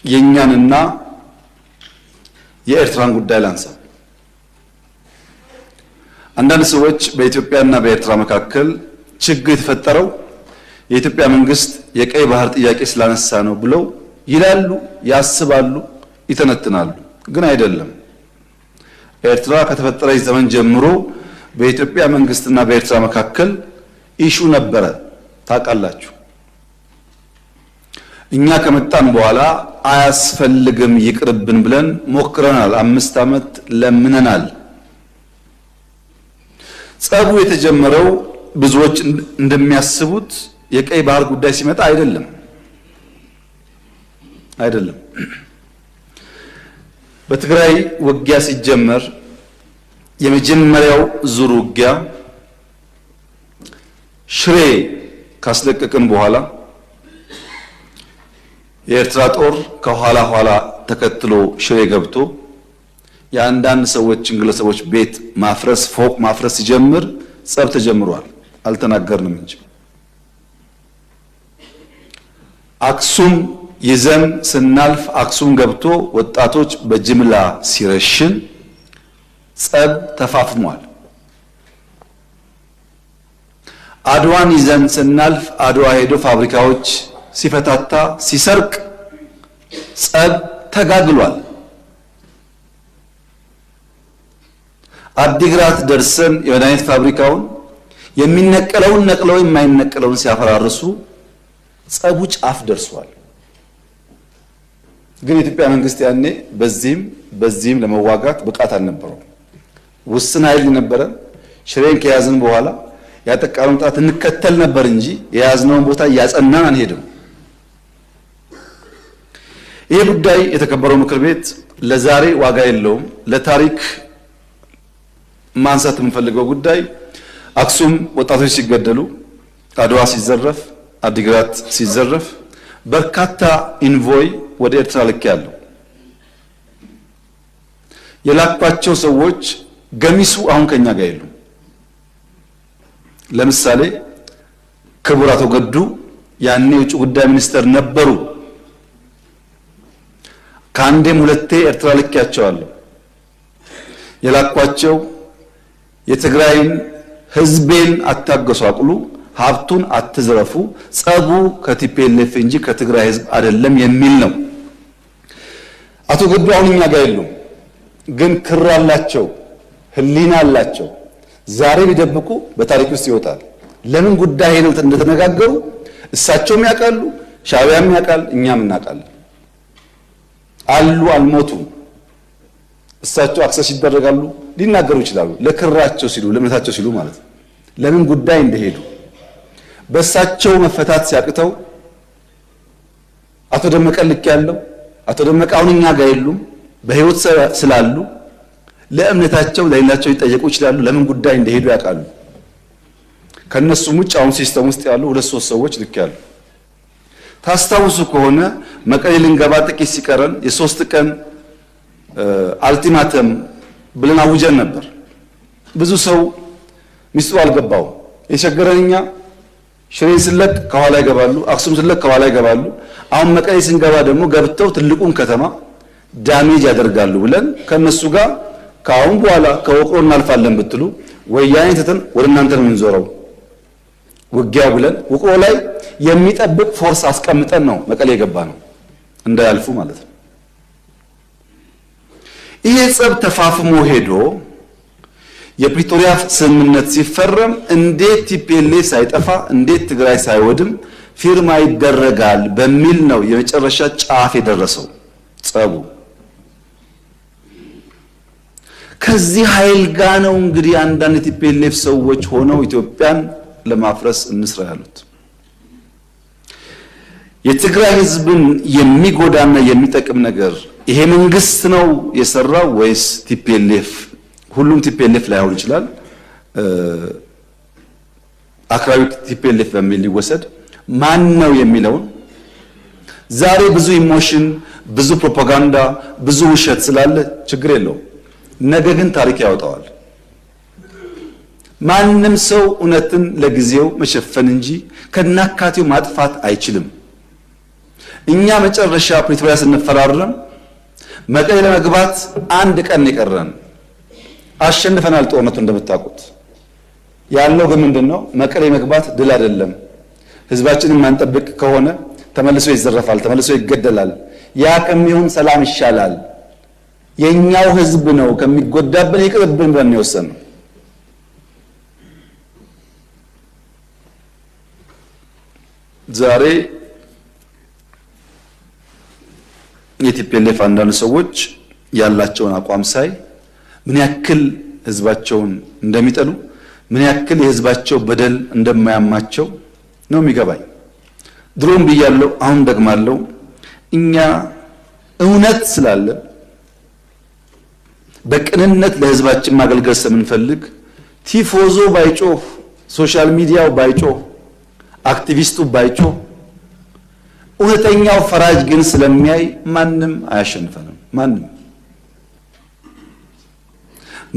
የእኛንና የኤርትራን ጉዳይ ላንሳ። አንዳንድ ሰዎች በኢትዮጵያና በኤርትራ መካከል ችግር የተፈጠረው የኢትዮጵያ መንግስት የቀይ ባህር ጥያቄ ስላነሳ ነው ብለው ይላሉ፣ ያስባሉ፣ ይተነትናሉ። ግን አይደለም። ኤርትራ ከተፈጠረች ዘመን ጀምሮ በኢትዮጵያ መንግስትና በኤርትራ መካከል issue ነበረ። ታውቃላችሁ። እኛ ከመጣን በኋላ አያስፈልግም ይቅርብን ብለን ሞክረናል። 5 ዓመት ለምነናል። ጸቡ የተጀመረው ብዙዎች እንደሚያስቡት የቀይ ባህር ጉዳይ ሲመጣ አይደለም አይደለም። በትግራይ ውጊያ ሲጀመር የመጀመሪያው ዙር ውጊያ ሽሬ ካስለቀቅን በኋላ የኤርትራ ጦር ከኋላ ኋላ ተከትሎ ሽሬ ገብቶ የአንዳንድ ሰዎችን ግለሰቦች ቤት ማፍረስ ፎቅ ማፍረስ ሲጀምር ጸብ ተጀምሯል። አልተናገርንም እንጂ አክሱም ይዘን ስናልፍ አክሱም ገብቶ ወጣቶች በጅምላ ሲረሽን ጸብ ተፋፍሟል። አድዋን ይዘን ስናልፍ አድዋ ሄዶ ፋብሪካዎች ሲፈታታ ሲሰርቅ ጸብ ተጋግሏል። አዲግራት ደርሰን የመድኃኒት ፋብሪካውን የሚነቀለውን ነቅለው የማይነቀለውን ሲያፈራርሱ ጸቡ ጫፍ ደርሷል። ግን የኢትዮጵያ መንግስት ያኔ በዚህም በዚህም ለመዋጋት ብቃት አልነበረውም። ውስን ኃይል ነበረ። ሽሬን ከያዝን በኋላ ያጠቃነውን ጠላት እንከተል ነበር እንጂ የያዝነውን ቦታ እያጸናን አንሄድም። ይሄ ጉዳይ የተከበረው ምክር ቤት ለዛሬ ዋጋ የለውም። ለታሪክ ማንሳት የምንፈልገው ጉዳይ አክሱም ወጣቶች ሲገደሉ፣ አድዋ ሲዘረፍ፣ አዲግራት ሲዘረፍ በርካታ envoy ወደ ኤርትራ ልክ ያለው የላኳቸው ሰዎች ገሚሱ አሁን ከኛ ጋር የሉም። ለምሳሌ ክቡር አቶ ገዱ ያኔ የውጭ ጉዳይ ሚኒስተር ነበሩ። ከአንዴም ሁለቴ ኤርትራ ልኬያቸዋለሁ። የላኳቸው የትግራይን ህዝቤን አታጎሳቁሉ፣ ሀብቱን አትዝረፉ፣ ጸቡ ከ TPLF እንጂ ከትግራይ ህዝብ አይደለም የሚል ነው። አቶ ገዱ አሁን እኛ ጋር የሉም፣ ግን ክር አላቸው፣ ህሊና አላቸው። ዛሬ ቢደብቁ በታሪክ ውስጥ ይወጣል። ለምን ጉዳይ ሄደው እንደተነጋገሩ እሳቸውም ያውቃሉ፣ ሻዕቢያም ያውቃል፣ እኛም እናውቃለን። አሉ፣ አልሞቱም። እሳቸው access ይደረጋሉ፣ ሊናገሩ ይችላሉ። ለክራቸው ሲሉ ለእምነታቸው ሲሉ ማለት ነው። ለምን ጉዳይ እንደሄዱ በእሳቸው መፈታት ሲያቅተው አቶ ደመቀ ልክ ያለው አቶ ደመቀ አሁን እኛ ጋር የሉም፣ በህይወት ስላሉ ለእምነታቸው ለሌላቸው ሊጠየቁ ይችላሉ። ለምን ጉዳይ እንደሄዱ ያውቃሉ። ከነሱም ውጭ አሁን system ውስጥ ያሉ 2 3 ሰዎች ልክ ያሉ ታስታውሱ ከሆነ መቀሌ ልንገባ ጥቂት ሲቀረን የ3 ቀን ultimatum ብለን አውጀን ነበር። ብዙ ሰው ሚስጥሩ አልገባው። የቸገረን እኛ ሽሬን ስለቅ ከኋላ ይገባሉ፣ አክሱም ስለቅ ከኋላ ይገባሉ። አሁን መቀሌ ስንገባ ደግሞ ገብተው ትልቁን ከተማ damage ያደርጋሉ ብለን ከነሱ ጋር ከአሁን በኋላ ከውቅሮ እናልፋለን ብትሉ ወያኔ ትተን ወደ እናንተ ነው የምንዞረው ውጊያው ብለን ውቅሮ ላይ የሚጠብቅ force አስቀምጠን ነው መቀሌ የገባ ነው እንዳያልፉ ማለት ነው። ይሄ ጸብ ተፋፍሞ ሄዶ የፕሪቶሪያ ስምምነት ሲፈረም እንዴት TPLF ሳይጠፋ እንዴት ትግራይ ሳይወድም ፊርማ ይደረጋል በሚል ነው የመጨረሻ ጫፍ የደረሰው ጸቡ። ከዚህ ኃይል ጋር ነው እንግዲህ አንዳንድ የ TPLF ሰዎች ሆነው ኢትዮጵያን ለማፍረስ እንስራ ያሉት። የትግራይ ህዝብን የሚጎዳና የሚጠቅም ነገር ይሄ መንግስት ነው የሰራው ወይስ TPLF? ሁሉም TPLF ላይሆን ይችላል። አክራሪ TPLF በሚል ሊወሰድ ማን ነው የሚለውን ዛሬ ብዙ emotion፣ ብዙ ፕሮፓጋንዳ፣ ብዙ ውሸት ስላለ ችግር የለውም። ነገ ግን ታሪክ ያወጣዋል። ማንም ሰው እውነትን ለጊዜው መሸፈን እንጂ ከናካቴው ማጥፋት አይችልም። እኛ መጨረሻ ፕሪቶሪያ ስንፈራረም መቀሌ ለመግባት አንድ ቀን የቀረን፣ አሸንፈናል ጦርነቱ እንደምታውቁት። ያለው ግን ምንድነው? መቀሌ መግባት ድል አይደለም። ህዝባችንን ማንጠብቅ ከሆነ ተመልሶ ይዘረፋል፣ ተመልሶ ይገደላል። ያ ከሚሆን ሰላም ይሻላል። የኛው ህዝብ ነው ከሚጎዳብን ይቅርብን ብለን የወሰንነው። ዛሬ የ TPLF አንዳንድ ሰዎች ያላቸውን አቋም ሳይ ምን ያክል ህዝባቸውን እንደሚጠሉ፣ ምን ያክል የህዝባቸው በደል እንደማያማቸው ነው የሚገባኝ። ድሮም ብያለሁ፣ አሁን ደግማለሁ። እኛ እውነት ስላለ፣ በቅንነት ለህዝባችን ማገልገል ስለምንፈልግ፣ ቲፎዞ ባይጮህ፣ social media ው ባይጮህ፣ አክቲቪስቱ ባይጮህ፣ እውነተኛው ፈራጅ ግን ስለሚያይ ማንም አያሸንፈንም። ማንም።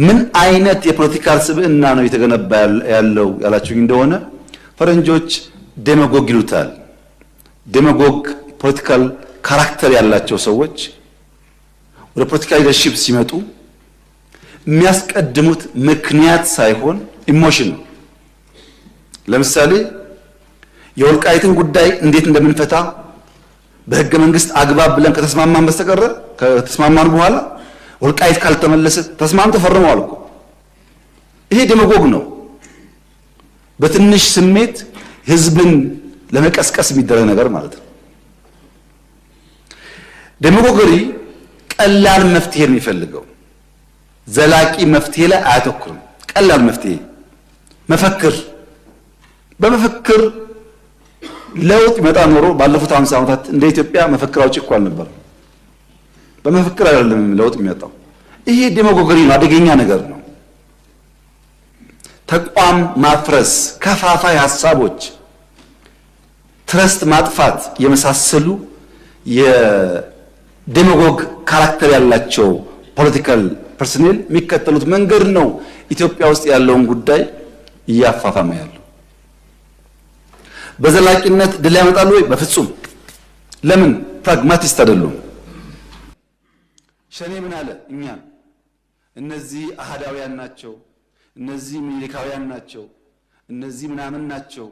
ምን አይነት የ political ስብዕና ነው የተገነባ ያለው ያላችሁኝ እንደሆነ ፈረንጆች demagogue ይሉታል። Demagogue political character ያላቸው ሰዎች ወደ ፖለቲካ leadership ሲመጡ የሚያስቀድሙት ምክንያት ሳይሆን emotion ነው። ለምሳሌ የወልቃይትን ጉዳይ እንዴት እንደምንፈታ በህገ መንግስት አግባብ ብለን ከተስማማን በስተቀረ፣ ከተስማማን በኋላ ወልቃይት ካልተመለሰ ተስማምተው ፈርመዋል እኮ። ይሄ demagogue ነው። በትንሽ ስሜት ህዝብን ለመቀስቀስ የሚደረግ ነገር ማለት ነው። Demagoguery ቀላል መፍትሄ የሚፈልገው፣ ዘላቂ መፍትሄ ላይ አያተኩርም። ቀላል መፍትሄ መፈክር፣ በመፈክር ለውጥ ይመጣ ኖሮ ባለፉት 50 ዓመታት እንደ ኢትዮጵያ መፈክር አውጪ እኮ አልነበረም። በመፈክር አይደለም ለውጥ የሚመጣው። ይሄ demagoguery ነው፣ አደገኛ ነገር ነው። ተቋም ማፍረስ፣ ከፋፋይ ሀሳቦች፣ trust ማጥፋት የመሳሰሉ የ demagogue character ያላቸው political personnel የሚከተሉት መንገድ ነው ኢትዮጵያ ውስጥ ያለውን ጉዳይ እያፋፋመ ያለው። በዘላቂነት ድል ያመጣሉ ወይ? በፍጹም። ለምን? Pragmatist አይደሉም። ሸኔ ምን አለ? እኛን እነዚህ አህዳውያን ናቸው፣ እነዚህ ሚኒሊካውያን ናቸው፣ እነዚህ ምናምን ናቸው፣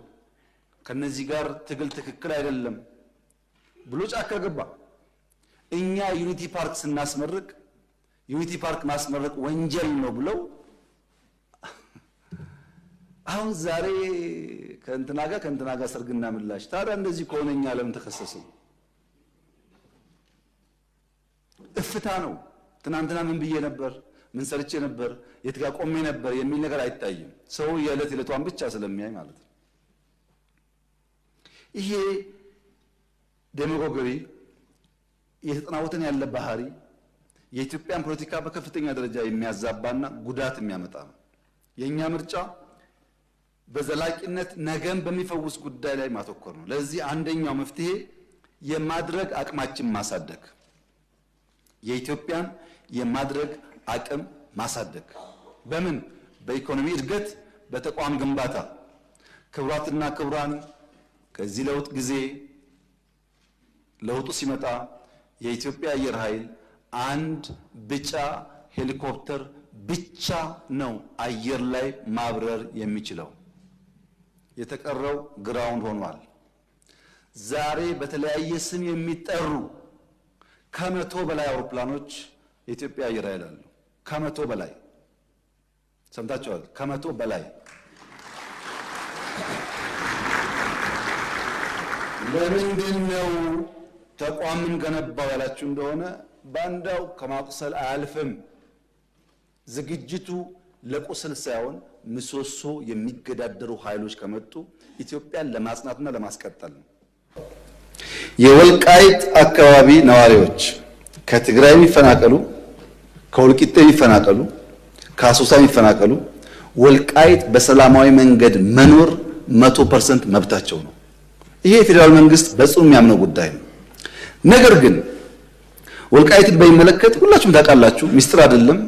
ከነዚህ ጋር ትግል ትክክል አይደለም ብሎ ጫካ ገባ። እኛ ዩኒቲ ፓርክ ስናስመርቅ ዩኒቲ ፓርክ ማስመረቅ ወንጀል ነው ብለው አሁን ዛሬ ከእንትና ጋር ሰርግና ምላሽ። ታዲያ እንደዚህ ከሆነ እኛ ለምን ተከሰስን? እፍታ ነው። ትናንትና ምን ብዬ ነበር፣ ምን ሰርቼ ነበር፣ የት ጋር ቆሜ ነበር የሚል ነገር አይታይም። ሰው የዕለት ዕለቷን ብቻ ስለሚያይ ማለት ነው። ይሄ demagoguery የተጠናወተን ያለ ባህሪ የኢትዮጵያን ፖለቲካ በከፍተኛ ደረጃ የሚያዛባና ጉዳት የሚያመጣ ነው። የእኛ ምርጫ በዘላቂነት ነገን በሚፈውስ ጉዳይ ላይ ማተኮር ነው። ለዚህ አንደኛው መፍትሄ የማድረግ አቅማችን ማሳደግ፣ የኢትዮጵያን የማድረግ አቅም ማሳደግ። በምን? በኢኮኖሚ እድገት፣ በተቋም ግንባታ። ክቡራትና ክቡራን፣ ከዚህ ለውጥ ጊዜ ለውጡ ሲመጣ የኢትዮጵያ አየር ኃይል አንድ ቢጫ ሄሊኮፕተር ብቻ ነው አየር ላይ ማብረር የሚችለው። የተቀረው ground ሆኗል። ዛሬ በተለያየ ስም የሚጠሩ 100 በላይ አውሮፕላኖች የኢትዮጵያ አየር ኃይል አሉ። 100 በላይ ሰምታችኋል። 100 በላይ። ለምንድን ነው ተቋምን ገነባው ያላችሁ እንደሆነ ባንዳው ከማቁሰል አያልፍም። ዝግጅቱ ለቁስል ሳይሆን ምሰሶ የሚገዳደሩ ኃይሎች ከመጡ ኢትዮጵያን ለማጽናትና ለማስቀጠል ነው። የወልቃይት አካባቢ ነዋሪዎች ከትግራይ የሚፈናቀሉ፣ ከወልቂጤ የሚፈናቀሉ፣ ከአሶሳ የሚፈናቀሉ ወልቃይት በሰላማዊ መንገድ መኖር 100% መብታቸው ነው። ይሄ የፌዴራል መንግስት በጽኑ የሚያምነው ጉዳይ ነው። ነገር ግን ወልቃይትን በሚመለከት ሁላችሁም ታውቃላችሁ፣ ሚስጥር አይደለም።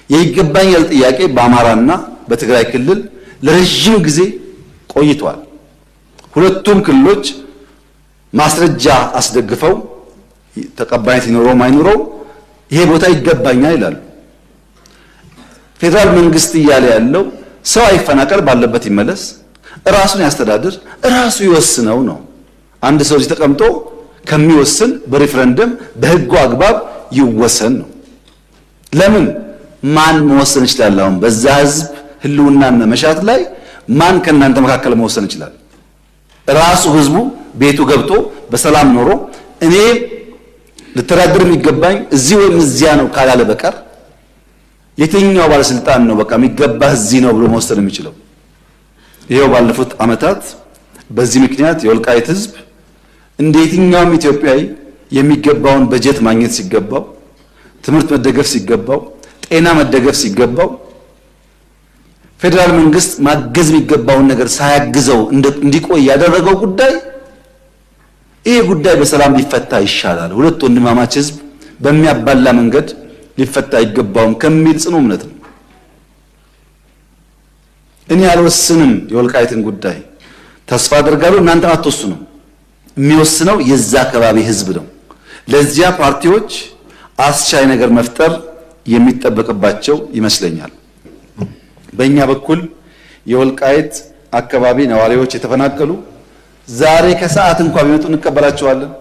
የይገባኛል ጥያቄ በአማራና በትግራይ ክልል ለረዥም ጊዜ ቆይቷል። ሁለቱም ክልሎች ማስረጃ አስደግፈው ተቀባይነት ይኖረው አይኖረው ይሄ ቦታ ይገባኛል ይላሉ። ፌዴራል መንግስት እያለ ያለው ሰው አይፈናቀል፣ ባለበት ይመለስ፣ ራሱን ያስተዳድር፣ ራሱ ይወስነው ነው። አንድ ሰው እዚህ ተቀምጦ ከሚወስን በሪፍረንደም በህጉ አግባብ ይወሰን ነው። ለምን ማን መወሰን ይችላል? አሁን በዛ ህዝብ ህልውናና መሻት ላይ ማን ከእናንተ መካከል መወሰን ይችላል? ራሱ ህዝቡ ቤቱ ገብቶ በሰላም ኖሮ እኔ ልተዳደር የሚገባኝ እዚህ ወይም እዚያ ነው ካላለ በቀር የትኛው ባለስልጣን ነው በቃ የሚገባህ እዚህ ነው ብሎ መወሰን የሚችለው? ይሄው ባለፉት ዓመታት በዚህ ምክንያት የወልቃይት ህዝብ እንደ የትኛውም ኢትዮጵያዊ የሚገባውን በጀት ማግኘት ሲገባው፣ ትምህርት መደገፍ ሲገባው፣ ጤና መደገፍ ሲገባው፣ ፌዴራል መንግስት ማገዝ የሚገባውን ነገር ሳያግዘው እንዲቆይ ያደረገው ጉዳይ ይሄ ጉዳይ በሰላም ሊፈታ ይሻላል፣ ሁለት ወንድማማች ህዝብ በሚያባላ መንገድ ሊፈታ አይገባውም ከሚል ጽኑ እምነት ነው። እኔ አልወስንም የወልቃይትን ጉዳይ፣ ተስፋ አደርጋለሁ እናንተም አትወስኑም። የሚወስነው የዛ አካባቢ ህዝብ ነው። ለዚያ ፓርቲዎች አስቻይ ነገር መፍጠር የሚጠበቅባቸው ይመስለኛል። በእኛ በኩል የወልቃይት አካባቢ ነዋሪዎች የተፈናቀሉ ዛሬ ከሰዓት እንኳን ቢመጡ እንቀበላቸዋለን።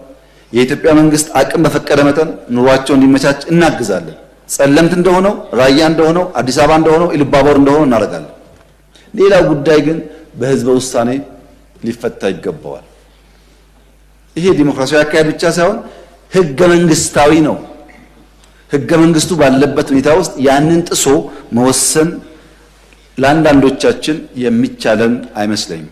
የኢትዮጵያ መንግስት አቅም በፈቀደ መጠን ኑሯቸው እንዲመቻች እናግዛለን። ጸለምት እንደሆነው፣ ራያ እንደሆነው፣ አዲስ አበባ እንደሆነው፣ ኢሉባቦር እንደሆነው እናደርጋለን። ሌላው ጉዳይ ግን በህዝበ ውሳኔ ሊፈታ ይገባዋል። ይሄ ዲሞክራሲያዊ አካሄድ ብቻ ሳይሆን ህገ መንግስታዊ ነው። ህገ መንግስቱ ባለበት ሁኔታ ውስጥ ያንን ጥሶ መወሰን ለአንዳንዶቻችን የሚቻለን አይመስለኝም።